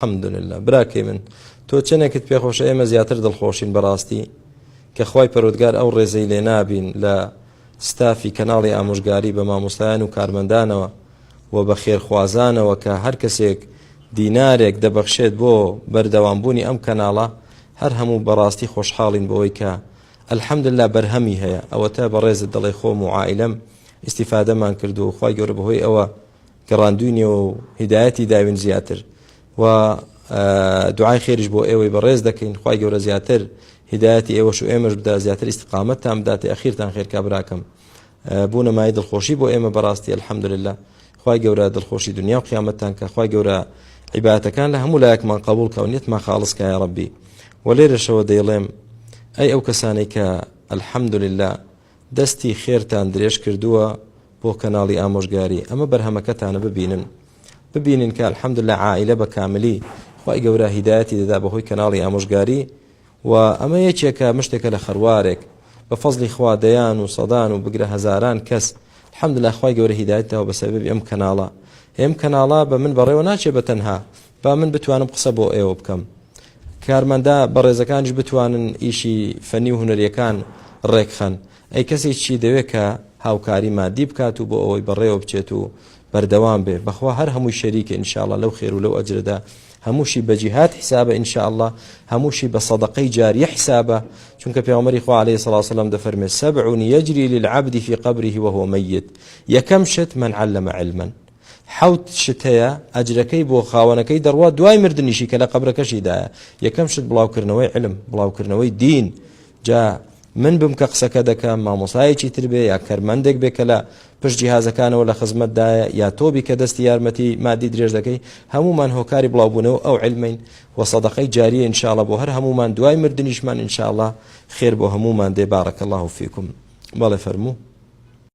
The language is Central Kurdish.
الحمدللە براکەی من تۆ چەنێکت پێخۆشە ئێمە زیاتر دڵخۆشین بەڕاستی کە خوای پەرۆدگار ئەو ڕێزەی لێ نابین لە ستافی کەناڵی ئامۆژگاری بە مامۆستایان و کارمەندانەوە و بە خێرخوازانەوە کە هەر کەسێک دینارێک دەبەخشێت بۆ بەردەوامبوونی ئەم کەناڵە هەر هەموو بەڕاستی خۆشحاڵین بەوەی کە الحمدلله بەرهەمی هەیە ئەوەتە بەڕێزت دەڵێ خۆم و عائلەم ئیسیفادەمان کردو خوای گەورە بەهۆی ئەوە گەڕاندوینیەوە و هیدایەتی داوین زیاتر و دوعای خێریش بۆ ئێوەی بەڕێز دەکەین خوای گەورە زیاتر هیدایەتی ئێوەش و ئێمەش بدا زیاتر ئیستقامەتتان بداتێ ئەخیرتان خێرکا براکەم بوونە مای دڵخۆشی بۆ ئێمە بەڕاستی الحمدلله خوای گەورە دڵخۆشی دنیا و قیامەتتان کە خوای گەورە عیباتەکان لە هەموو لایەکمان قبول کە و نیەتمان خاڵس کە یا ڕەبی و لێرەشەوە دەیڵێم ئەی ئەو کەسانەی کە الحمدلله دەستی خێرتان درێژ کردووە بۆ کەناڵی ئامۆژگاری ئەمە بەرهەمەکەتانە ببینن ببینن کە الحمدللە عائلە بە کاملی خوای گەورە هیدایەتی دەدا بەهۆی کەناڵی ئامۆژگاری و ئەمە یەکێکە مشتێکە لە خەروارێک بە فەزلی خوا دەیان و سەدان و بگرە هەزاران کەس الحمدللە خوای گەورە هیدایەت داوە بە سەبەبی ئەم کەناڵە ئەم کەناڵە بە من بەڕێوە ناچێ بە تەنها با من بتوانم قسە بۆ ئێوە بکەم کارمەندە بەڕێزەکانیش بتوانن ئیشی فەنی و هونەریەکان ڕێکخەن ئەی کەسێکی دەوێت کە هاوکاری مادی بکات و بۆ ئەوەی بەڕێوە بچێت و بەردەوام بێ بەخوا هەر هەمووی شەریکە ان شاء الله لەو خێر و لەو ئەجرەدا هەمووشی بە جیهاد حسابە ان شاء الله هەمووشی بە سەدەقەی جاریە حسابە چونکە پێغەمبەری خوا علیه الصلاة والسلام دەفەرمێ سبع يجري للعبد في قبره وهو ميت یەکەم شت من علم علما حەوت شت هەیە ئەجرەکەی بۆ خاوەنەکەی دەڕوا دوای مردنیشی کە لە قەبرەکەشیدایە یەکەم شت بڵاوکردنەوەی علم بڵاوکردنەوەی دین جا من بم کە قسەکە دەکەم مامۆسایەکی تر بێ یا کەرمەندێک بێ کە لە پشت جیهازەکانەوە لە خزمەتدایە یا تۆبی کە دەستی یارمەتی مادی درێژ دەکەی هەمومان هۆکاری بڵاوبوونەوە ئەو علمین و سەدەقەی جاریە انشاءاللە بۆ هەر هەمومان دوای مردنیشمان انشاءاللە خێر بۆ هەمومان دێ بارک الله فیکم بەڵێ فەرموو.